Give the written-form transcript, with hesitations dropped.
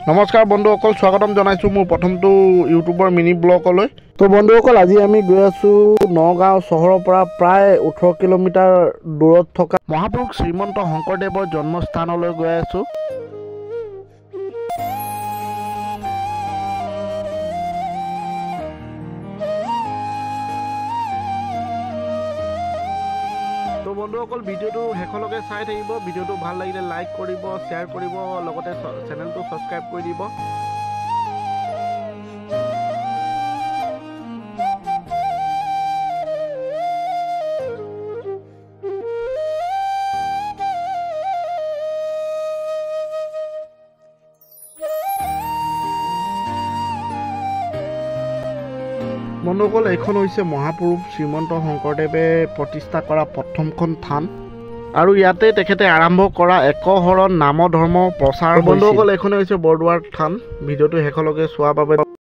নমস্কাৰ বন্ধুসকল, স্বাগতম জনাইছোঁ মোৰ প্ৰথমটো ইউটিউবৰ মিনি ব্লগলৈ। তো বন্ধুসকল, আজি আমি গৈ আছোঁ নগাঁও চহৰৰ পৰা প্ৰায় 18 কিলোমিটাৰ দূৰত থকা মহাপুৰুষ শ্ৰীমন্ত শংকৰদেৱৰ জন্মস্থানলৈ গৈ আছোঁ। তো বন্ধুসকল, ভিডিঅ'টো শেষলৈকে চাই থাকিব। ভিডিঅ'টো ভাল লাগিলে লাইক কৰিব, শ্বেয়াৰ কৰিব, লগতে চেনেলটো ছাবস্ক্ৰাইব কৰি দিব। বন্ধুসকল, এইখন হৈছে মহাপুৰুষ শ্ৰীমন্ত শংকৰদেৱে প্ৰতিষ্ঠা কৰা প্ৰথমখন থান আৰু ইয়াতে তেখেতে আৰম্ভ কৰা একশৰণ নাম ধৰ্ম প্ৰচাৰ। বন্ধুসকল, এইখনে হৈছে বৰদোৱাৰ থান। ভিডিঅ'টো শেষলৈকে চোৱাৰ বাবে